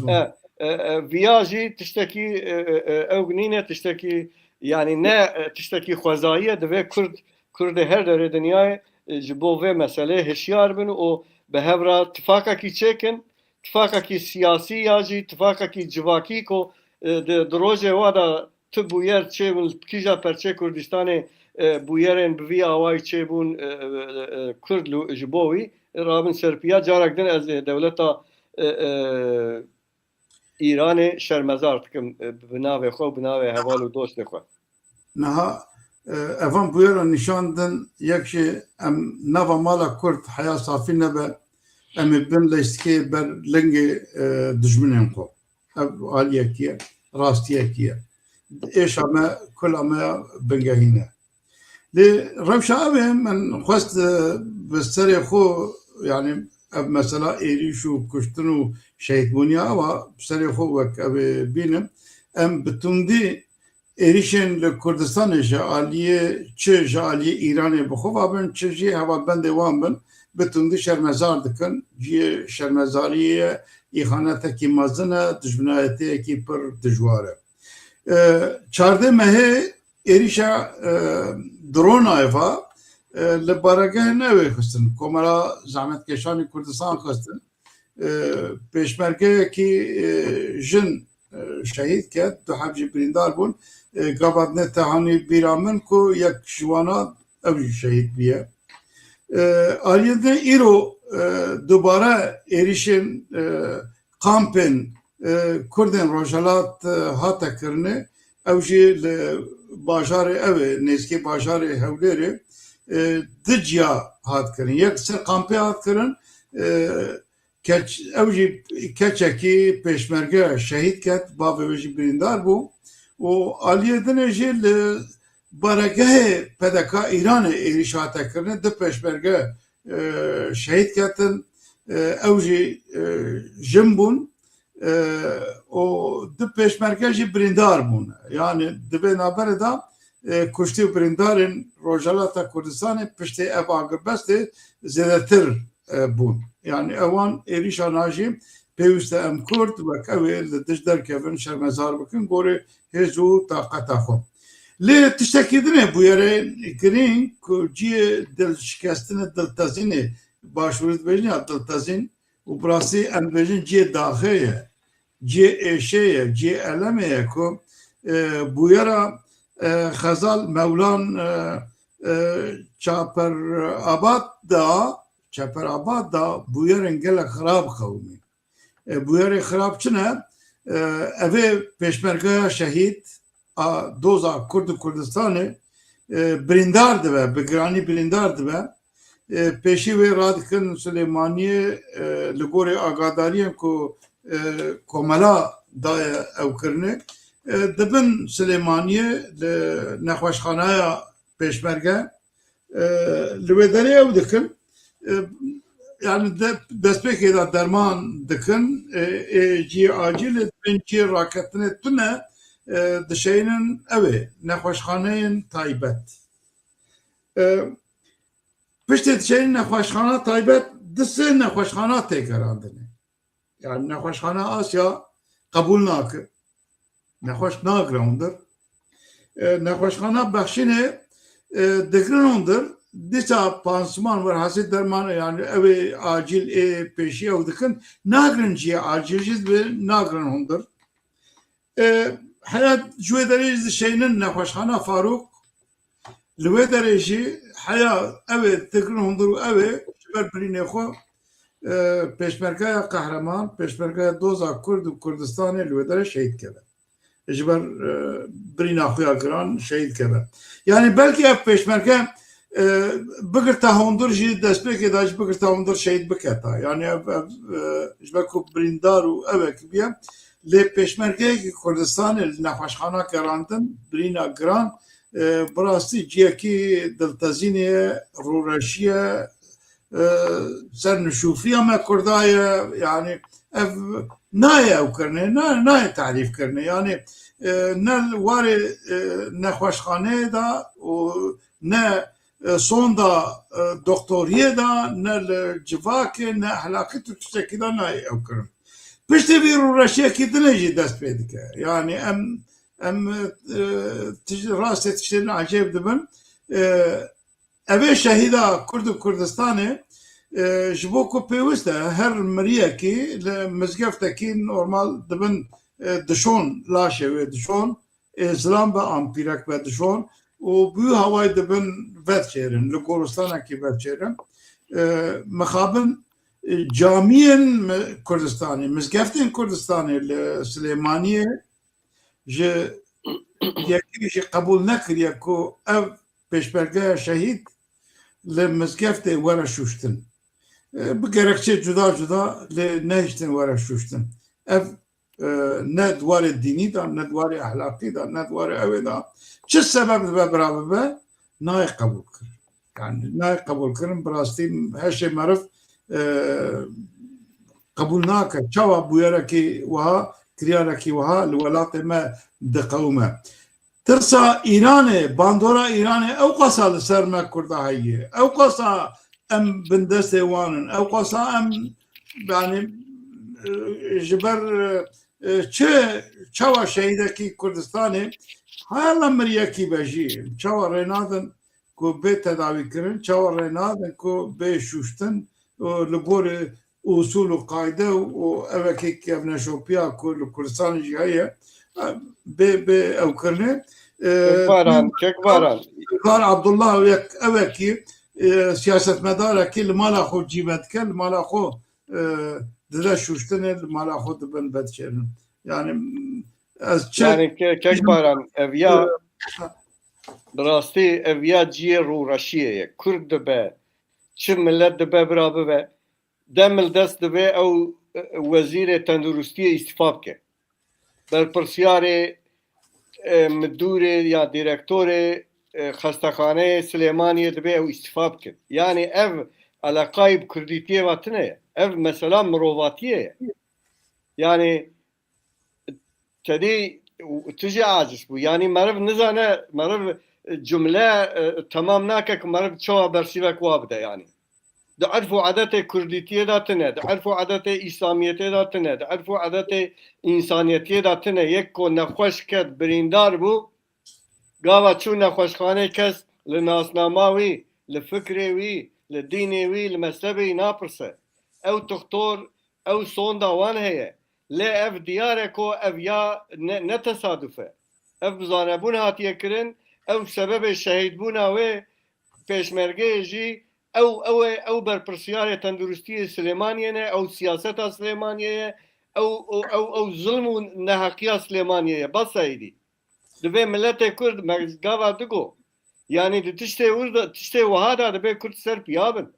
E, e, e, viya jî tiştekî, e, e, e, ew nîne, tiştekî, yanî ne, e, tiştekî xwezayî ye, divê Kurd, Kurdê her derê dinyayê, e, ji bo vê meseleyê hişyar bin û bi hev re tifaqekî çêkin, tifaqekî siyasî ya jî tifaqekî civakî ku, e, di, di rojê wa de tu bûyer çêbûn, li kîja perçê Kurdistanê, e, bûyerên bi vî awayî çêbûn, e, e, e, Kurd li, ji bo wî rabin ser piya. Carek din ez ê dewleta, e, e, Îranê şermezar dikim, e, bi navê xwe û bi navê heval û dostê xwe. Niha, e, evan bûyera nîşan din, yek jî em nava mala Kurd heya safî nebe, em ê bin leysikê ber lingê, e, dijminên xwe. Ev aliyekî ye, rastiyekî ye. Êşa me, kula me ya bingehîn e. Lê rewşa ev ê min xwest, e, bi serê xwe, yani ev mesela êrîş û kuştin û şehîdbûniya ew a bi serê xwe wek ev ê bînim. Em bi tundî êrîşên li Kurdistanê ji aliyê, çi ji aliyê Îranê bi xwe ve bin, çi jî hevalbendê wan bin, bi tundî şermezar dikin. Cihê şermezariyê ye, îxanetekî mezin e, dijminayetiyekî pir dijwar e. E, çardeh mehê êrîşa, e, dronayê va, e, li baregehê newê xistin. Komela Zehmetkêşanê Kurdistan xistin. E, pêşmergeyekî, e, jin, e, şehîd ket, du heb jî birîndar bûn. E, gava dinê tehanî bîra min ku yek ji wana ew jî şehîd bûye. E, aliyê din îro, e, dubare êrîşên, e, kampên, e, Kurdên Rojhilat, e, hate kirinê. Ew jî li bajarê ew ê, nêzîkî bajarê Hewlêrê, e, du ciya hat kirin. Yek ser kampê hat kirin, e, keç, ew jî keçekî pêşmerge şehîd ket, bavê wê jî birîndar bû. Û aliyê dinê jî li baregehê P D K Îranê êrîş hate kirin, du pêşmerge, e, şehîd ketin, e, ew jî, e, jin bûn, e, û du pêşmerge jî birîndar bûn. Yani di vê navberê de, e, kuştî û birîndarên Rojhilata Kurdistanê piştî ev agirbestê zêdetir, e, bûn. Yani ewan êrîşa na jî pêwîst e em Kurd wek ew ê li dij derkevin, şermezar bikin gorê hêz û taqeta xwe. Lê tiştekî din ê bûyerê girîng ku cihê dilşikestinê, diltezînê, başûrî dibêjin ya diltezîn û bi rastî em dibêjin cihê daxê ye, cihê êşê ye, cihê elemê ye ku, e, bûyera, e, Xezal Mewlan, e, e, Çaperabad da, Çaperabad da bûyerên gelek xirab qewimî. E, bûyerê xirab çi ne? E, evê pêşmergeya şehîd a doza Kurd û Kurdistanê, e, birîndar dibe, bi giranî birîndar dibe. E, pêşî wê radikin Silêmaniyê, e, li gorî agadariyên ku, e, komela daye ew kirine. E, dibin Silêmaniyê li nexweşxanaya pêşmerge, e, li wê derê ew dikin. E, yani de, destpêkê de derman dikin, e, ê cihê acîlê dibin cihê raketinê tune, e, dişeynin ew ê nexweşxaneyên taybet. E, piştê dişeynin nexweşxana taybet, di sê nexweşxana tê gerandinê. Yani nexweşxana Asya qebûl nake. Nexweş nagire hundir. E, nexweşxana Bexşînê, e, digirin hundir. Dîsa pansuman, werhasî derman, yani ew ê acîl ê pêşî ew dikin. Nagirin cihê acîl jî dibe, nagirin hundir. E, heya ji wê derê jî dişeynin nexweşxana Farûk. Li wê derê jî heya ew ê digirin hundir û ew ê ji ber birînê xwe, e, pêşmergeya qehreman, pêşmergeya doza Kurd û Kurdistanê li wê derê şehîd keve. Ji ber, e, birîna xwe ya giran şehîd keve. Yani belkî ev pêşmerge, e, bigirta hundir jî destpêkê de jî bigirta hundir şehîd biketa. Yani ev, ev, e, ji ber ku birîndar û ewek bûye, lê pêşmergeyekî Kurdistanê li nexweşxana gerandin, birîna giran, e, bi rastî cihekî diltezînê ye, rûreşî ye, e, ser nişûfiya me Kurda ye, yani ev nayê ew kirine, na-, nayê tarîf kirine. Yani, e, ne li warê, e, nexweşxaneyê de û ne, e, sonda, e, doktoriyê de, ne li civakê, ne ehlaqî tu tiştekî de nayê ew kirin. Piştî vî rûreşiyekî dinê jî dest pê dike. Yani em, em, e, tij-, rastê tiştên ecêb dibin. E, Evê şehîda Kurd û Kurdistanê, e, ji bo ku pêwist e, her miriyekî li mizgeftekî normal dibin, e, dişon, laşê wê dişon, ê zilam be an pîrek be dişon û bi wî hawayî dibin veçêrin, li goristanekî veçêrin. E, mixabin, e, camiyên mi-, Kurdistanê, mizgeftên Kurdistanê li Silêmaniyê, ji yekî jî qebûl nekiriye ku ev pêşmergeya şehîd li mizgeftê were şûştin. E, bi gerekçe cuda cuda lê nehiştin were şûştin. Ev, e, ne di warê dînî de, ne di warê ehlaqî de, ne di warê ewê de. Çi sebeb dibe bira bibe? nayê qebûlkirin. Yani nayê qebûlkirin, bi rastî heşê meriv, e, qebûl nake. Çawa bûyerekî wiha, kiryarekî wiha li welatê me diqewime? Tirsa Îranê, bandora Îranê ew qasa li ser me Kurda heye. Ew qasa em bindestê wan in. Ew qasa em, yani, e, ji ber, e, çi, çawa şehîdekî Kurdistanê, haya me miriyekî be jî, çawa rênadin ku bê tedawîkirin, çawa rênadin ku bê şûştin û li gorî usûl û qayde û, û evekê kevneşopiya ku li Kurdistanê jî heye, bê, bê ew kirinê. E, Kek Baran, Kek Baran. Kar Abdullah wek, evekî, e, siyasetmedarekî li mala xwe cî vedike, li mala xwe, e, dide şûştinê, li mala xwe dibin vedişêrin. Yani, ez çi Yani ke-, Kek Baran, ev ya, E, bi rastî ev ya cihê rûreşiyê ye. Kurd dibe, çi milet dibe bira bibe, demil dest divê ew, e, wezîrê tenduristiyê îstîfa bike. Berpirsyarê, e, midûrê ya direktorê, e, xestexaneyê Silêmaniyê divê ew îstîfa bikin. Yani ev eleqayî bi kurdîtiyê ve tune ye. Ev mesela mirovatiyê ye. Yani tedî tu jî aciz bû. Yani meriv nizane, meriv, e, cumle, e, temam nake ku meriv çawa bersîvek wa bide yani. Di erf û edetê kurdîtiyê de tune, di erf û edetê îslamiyetê de tune, di erf û edetê însaniyetiyê de tune. Yek ku nexweş ket, birîndar bû, gava çû nexweşxanê kes li nasnama wî, li fikrê wî, li dînê wî, li mezhebê wî napirse. Ew tuxtor, ew sonda wan heye. Lê ev diyar e ku ev ya ne, ne tesaduf e. Ev bi zanebûn hatiye kirin, ew sebebê şehîdbûna wê pêşmergeyê jî ew, ew ê, ew berpirsiyarê tenduristiyê Silêmaniyê ne, ew siyaseta Silêmaniyê ye, ew, ew, ew, ew zilm û neheqiya Silêmaniyê ye. Bes e êdî. Divê miletê Kurd me gava digo. Yanî di tiştê wir de, tiştê wiha de divê Kurd ser piya bin.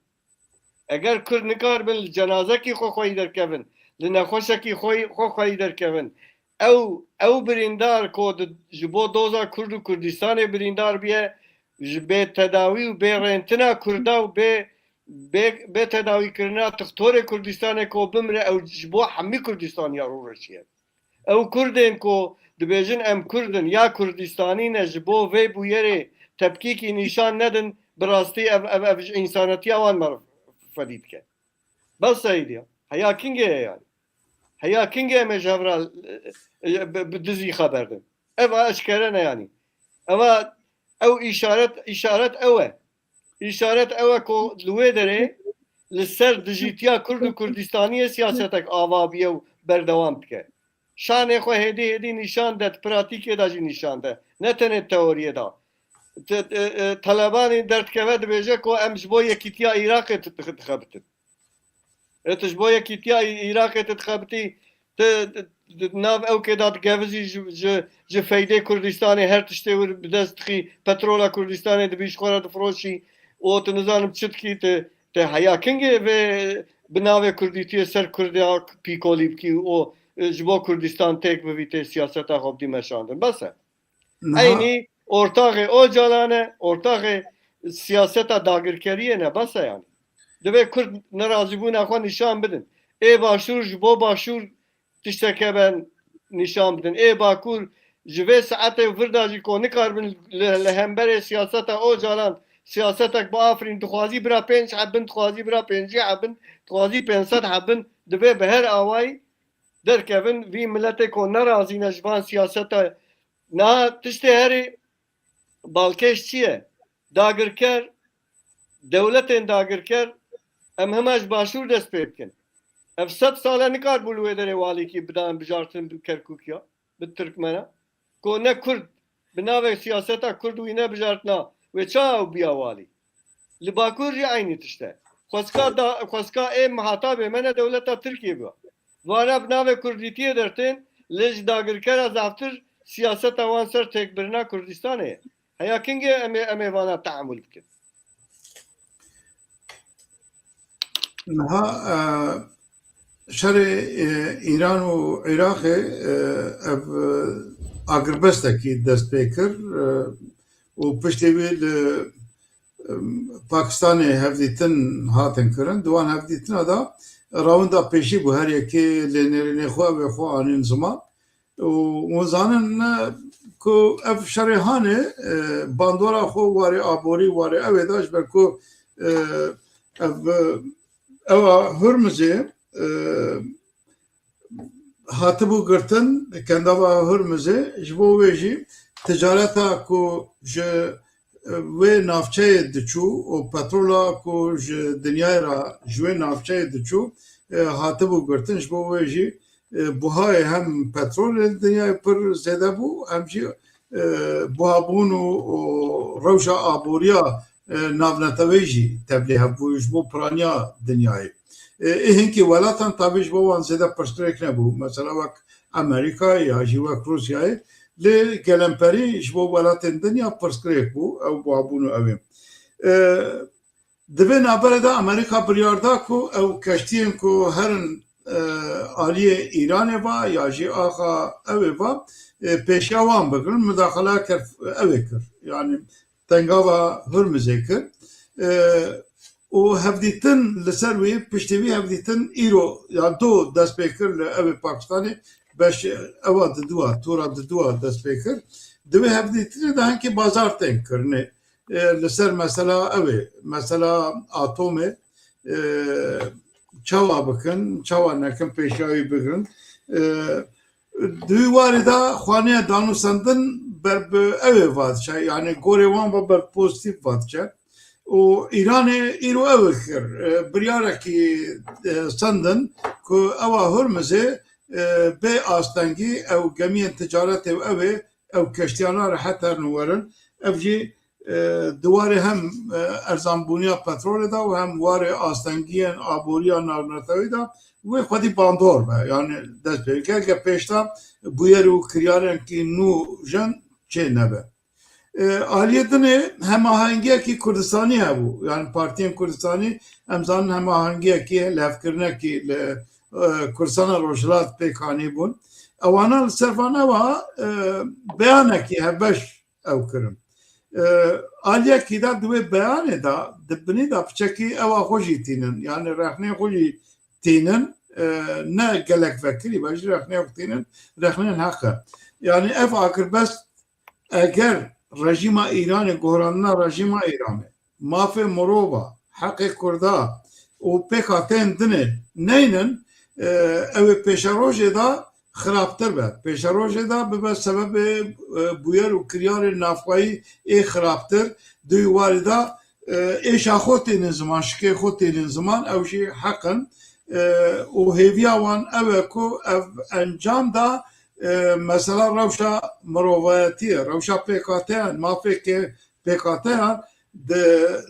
Eger Kurd nikaribin li cenazekî xwe xweyî derkevin, li nexweşekî xwe, xwe xweyî derkevin, ew, ew birîndar ku di, ji bo doza Kurd û Kurdistanê birîndar biye, ji bê tedawî û bê rêntina Kurda û bê, bê, bê tedawîkirina tixtorê Kurdistanê ku bimire, ew ji bo hemî Kurdistaniya rûreşiye. Ew Kurdên ku dibêjin em Kurd in ya Kurdistanî ne, ji bo vê bûyerê tepkîkî nîşan nedin, bi rastî ev, ev, ev ji însanetiya wan me fedî dike. Bes e êdî ya. Heya kingê ye yani? Heya kingê em ê ji hev re, e, e, bi, bi dizî xeber din? Ev a eşkere ne yani. Ev a, ew îşaret, îşaret ew e. Îşaret ew e ku li wê derê li ser dijîtiya Kurd û Kurdistaniyê siyasetek ava bûye û berdewam dike. Şanê xwe hêdî hêdî nîşan de, di pratîkê de jî nîşan de. Ne tenê teoriyê de. Te-, e, e, Telebanî derdikeve dibêje ku em ji bo yekîtiya Iraqê di-, dixebitin. E, tu ji bo yekîtiya Î-, Iraqê tu dixebitî, tu, tu, tu nav ewkê de digevizî ji, ji, ji feydê Kurdistanê her tiştê wir bi dest dixî, petrola Kurdistanê dibî ji xwe re difiroşî û tu nizanim çi dikî, tu, tu heya kingê vê bi navê Kurdîtiyê ser Kurda pîkolî bikî û, e, ji bo Kurdistan têk bivî tê siyaseta xwe bidî meşandin. Bes e. Niha Eynî ortaxê Ocalan e, ortaxê siyaseta dagirkeriyê ne, bes e yani. Divê Kurd nerazîbûna xwe nîşan bidin. Ê Başûr ji bo Başûr tişteke ben nîşan bidin. Ê Bakur ji vê saetê vir de jî ku nikaribin li, li hemberê siyaseta Ocalan, siyasetek bi Afrîn dixwazî bira pênc heb bin, dixwazî bira pêncî heb bin, dixwazî pênc sed heb bin, divê bi her awayî derkevin, vî miletê ku nerazî ne ji van siyaseta. Niha tiştê herî balkêş çi ye? Dagirker, dewletên dagirker, em hema ji Başûr dest pê bikin. Ev sed sal e nikaribû li wê derê walîkî bidan bijartin bi Kerkûkiya, bi Tirkmena. Ku ne Kurd, bi navê siyaseta Kurd wî nebijartina, wê çawa ew biya walî? Li Bakur jî eynî tişt e. Xwezka da, xwezka ê mihatabê me ne dewleta Tirkiyê bû. Vana bi navê Kurdîtiyê dertên, lê ji dagirkera zaftir siyaseta wan ser têkbirina Kurdistanê ye. Heya kingê em ê, em ê vana tehamûl bikin? Niha, e, şerê, e, Îran û Iraqê, e, ev, e, agirbestekî dest pê kir, e, û piştê wî li, em, Pakistanê hevdîtin hatin kirin. Di wan hevdîtina de rawinda pêşî bû, her yekê lê nêrînê xwe, ew ê xwe anîn ziman. Û hûn zanin, e, ku ev şerê hanê, e, bandora xwe warê aborî, warê ew ê da, ji ber ku, e, ev, e, ewa Hurmizê, e, hatibû girtin, Kendava Hurmizê, ji bo wê jî ticareta ku ji, e, wê navçeyê diçû û petrola ku ji dinyayê re ji wê navçeyê diçû, e, hatibû girtin, ji bo wê jî, e, buhayê hem petrolê li dinyayê pir zêde bû, hem jî, e, buhabûn û, û rewşa aboriya, e, navneteweyî jî tevlî hebû ji bo piraniya dinyayê. E, ê hinkî welatan tabî ji bo wan zêde pirsgirêk nebû. Mesela wek Amerîkayê ya jî wek Rûsyayê, lê gelemperî ji bo welatên dinya pirsgirêk bû, ew buhabûn û ew ê. E, Di vê navberê de Amerîka biryar da ku ew keştiyên ku herin, e, aliyê Îranê va ya jî axa ew ê va, e, pêşiya wan bigirin, mudaxala kerf-, ew ê kir. Yani tengava Hurmizê kir. E, û hevdîtin li ser wî, piştî wî hevdîtin îro ya do dest pê kir li ew ê Pakistanê, beş ewa diduwa, tura diduwa dest pê kir. Di wê hevdîtinê de hinkî bazar tên kirinê. E, li ser mesela ew ê, mesela atomê, e, çawa bikin, çawa nekin, pêşiya wî bigirin. E, di wî warê de xwaniye danûsandin ber bi ew ê va diçe, yani gorê wan ve ber pozîtîf va diçe. Û Îranê îro ew ê kir, e, biryarekî, e, sendin ku ewa Hurmizê, e, bê astengî ew gemiyên ticaretê û ew ê ew keştiyana rehet herin û werin. Ev jî, e, di warê hem, e, erzanbûniya petrolê de û hem warê astengiyên aboriya navneteweyî de wê xwedî bandor be. Yani dest pê bike. Eke pêşta bûyer û kiryarên kî nû jin çê nebe. E, aliyê dinê hemahengiyekî Kurdistanî hebû. Yani partiyên Kurdistanî, em zanin hemahengiyekî, lihevkirinekî li, e, Kurdistana Rojhilat pêk anî bûn. Ewana li ser van ewa, e, beyanekî hevbeş ew kirin. E, aliyekî de di wê beyanê de, di binî de piçekî ewa xwe jî tînin. Yani rexnê xwe jî tînin, e, ne gelek vekirî be jî rexnê xwe tînin, rexnên heq e. Yani ev agirbest eger rejîma Îranê, gohrandina rejîma Îranê, mafê mirova, heqê Kurda û pêkhateyên dinê neynin, e, ew ê pêşerojê de xirabtir be. Pêşerojê de bibe sebebê, e, bûyer û kiryarê navxweyî ê xirabtir. Di wî warî de, e, êşa xwe tênin ziman, şikê xwe tênin ziman, ew jî heq in. E, û hêviya wan ew e ku ev encam da, e, mesela rewşa mirovayetiyê, rewşa pêkhateyan, mafê pêkhateyan di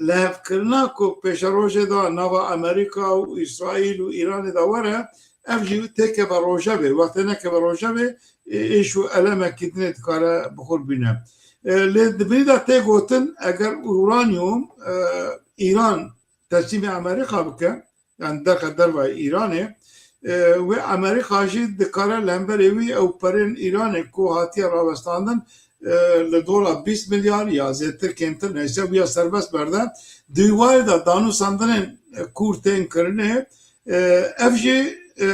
lihevkirina ku pêşerojê de nava Amerîka û Îsraîl û Îranê de were, ev jî têkeve rojevê. Wextê nekeve rojevê, ê-, êş û elemekî dinê dikare bi xwe bîne. E, lê di binî de tê gotin, eger uranyum, e, Îran teslîmê Amerîka bike, yani derxe dervayê Îranê, e, wê Amerîka jî dikare li hemberê wî ew perên Îranê ku hatiye rawestandin, e, li dola bîst milyar ya zêtir kêmtir neyse, wîya serbest berde. Di wî warê de danûsandinên, e, kûr tên kirinê, e, ev jî, e,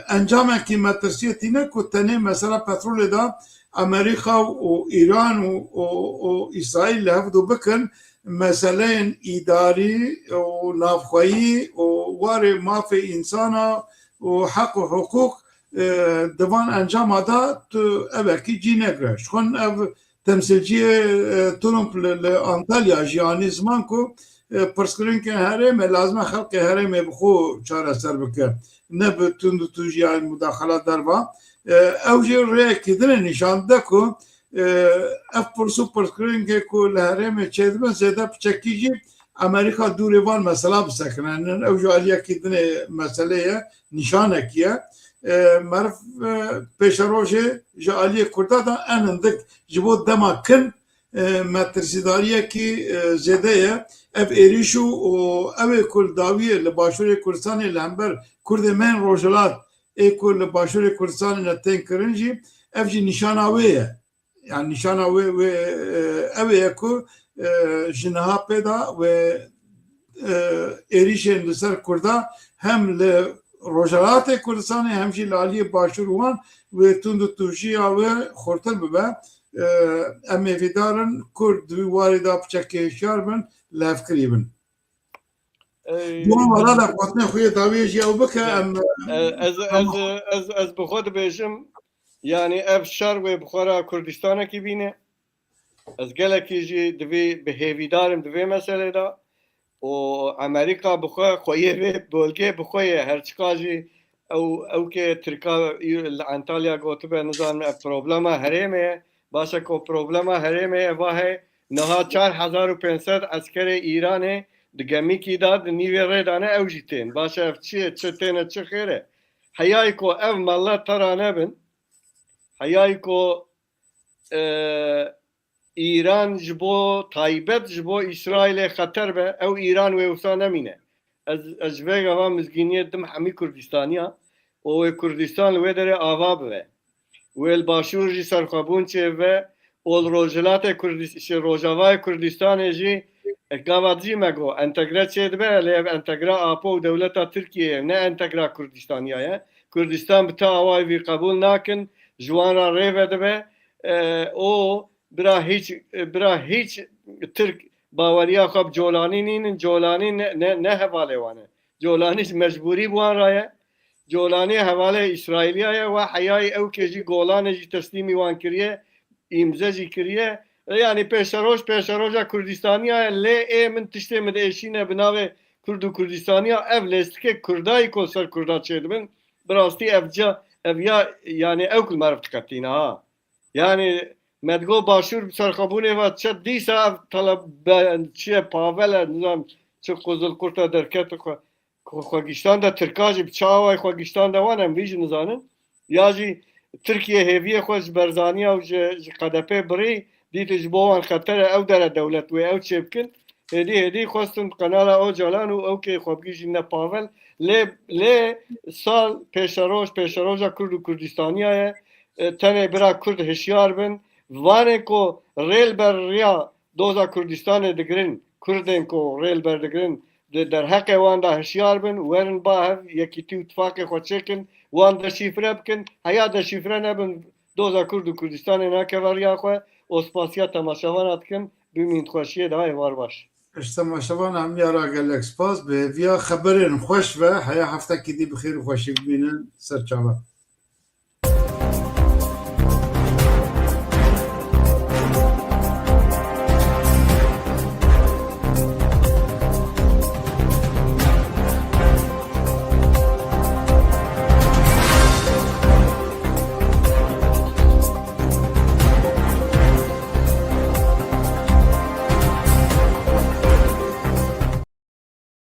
encamekî metirsiyê tîne ku tenê mesela petrolê de Amerîka û Îran û, û, û Îsraîl li hev du bikin, meseleyên îdarî û navxweyî û warê mafê însana û heq û hiqûq, e, di van encama de tu evekî cî negire. Ji xwe ev temsîlciyê, e, Trump li, li Antalya jî anî ziman ku, e, pirsgirêkên herêmê lazim e xelkê herêmê bi xwe çareser bike. Ne bi tund û tûjiyên mudaxala derva. E, ew jî rêyekî din e nîşan dide ku, e, ev pirs û pirsgirêkê ku li herêmê çêdibin zêde piçekî jî Amerîka dûrê van mesela bisekine. Ew jî aliyekî dinê meselê ye, nîşanekî ye. E, meriv, e, pêşerojê ji aliyê Kurda de en hindik ji bo dema kin, e, metirsîdariyekî, e, zêde ye. Ev êrîş û, û ew ê ku li dawiyê li Başûrê Kurdistanê li hember Kurdê me yên Rojhilat ê ku li Başûrê Kurdistanê ne tên kirin jî, ev jî nîşana wê ye. Yani nîşana wê, wê, e, ew ê ku, e, ji niha pê de wê, e, êrîşên li ser Kurda hem li Rojhilatê Kurdistanê hem jî li aliyê Başûr wan wê tund û tûjiya wê xurtir bibe. E, em hêvîdar in Kurd di wî warî de piçekê hişyar bin, levkirî bin. Ey, Ciwan wala de gotinê xwe yê dawiyê jî ew bike, em, e, ez, ez, ez, ez bi xwe dibêjim, yani ev şer wê bi xwe re Kurdistanekî bîne. Ez gelekî jî divê bi hêvîdar im di vê meselê de. Û Amerîka bi xwe xweyê vê bolgê bi xwe ye. Her çiqa jî ew, ew ke Tirka li Antalya gotibe, nizanim ev problema herêmê ye. Baş e ku problema herêmê ye, va heye niha çar hezar û pênc sed eskerê Îranê di gemîkî de di nîvê rê de ne, ew jî tên. Baş e ev çi ye, çi têne, çi xêr e? Heyayî ku ev mele tera nebin, heyayî ku, e, Îran ji bo, taybet ji bo Îsraîlê xeter be, ew Îran wê wisa nemîne. Ez, ez ji vê gava mizgîniyê dim hemî Kurdistaniya û wê Kurdistan li wê derê ava bibe. Wê li Başûr jî serxwebûn çêbibe û li Rojhilatê Kurdis-, şey, Rojavayê Kurdistanê jî, e, gava dî me got, entegre çêdibe, lê ev entegre Apo û dewleta Tirkiyeyê ye, ne entegre Kurdistaniya ye. Kurdistan bi ti awayî vî qebûl nakin, ji wan re rê vedibe, e, û bira hîç, bira hîç Tirk baweriya xwe bi Colanî nînin, Colanî ne, ne, ne hevalê wan e. Colanî ji mecbûrî bi wan re ye. Colanî hevalê Îsraîliya ye, we heyayî ew ke jî Golanê jî teslîmî wan kiriye, îmze jî kiriye. E, yani pêşeroj, pêşeroja Kurdistaniya ye, lê ê min tiştê min diêşîne bi navê Kurd û Kurdistaniya, ev lêstikê Kurdayî ku ser Kurda çêdibin, bi rastî ev ca, ev ya, yani ew ku li meriv diqetîne ha. Yani me digot Başûr bi serxwebûnê ve çi dîsa ev talebe çi ye, Pavel e, nizam çi quzil qurta derket xwe, xwe, xwe giştande Tirka jî bi çi awayî xwe giştande wan em vî jî nizanin. Ya jî Tirkiye hêviyê xwe ji Berzaniya û ji, ji K D P birî, dît ji bo wan xeter e, ew dere dewlet wê ew çêbikin. Hêdî hêdî xwestin bi qenala Ocalan û ew kê xwe bigihîjîne Pavel. Lê, lê sal pêşeroj, pêşeroja Kurd û Kurdistaniya ye. E, tenê bira Kurd hişyar bin. Vanê ku rê li ber riya doza Kurdistanê digirin, Kurdên ku rê li ber digirin, di derheqê wan de hişyar bin, werin ba hev yekîtî û tifaqê xwe çêkin, wan deşîfre bikin. Heya deşîfre nebin, doza Kurd û Kurdistanê nakeve riya xwe. Û spasiya temaşevana dikim, bimînin xweşiyê de, êvar baş. Ji temaşevana hemiya re gelek spas. Bi hêviya xeberên xweş ve heya heftekî dî bi xêr û xweşî bimînin. Ser çavan.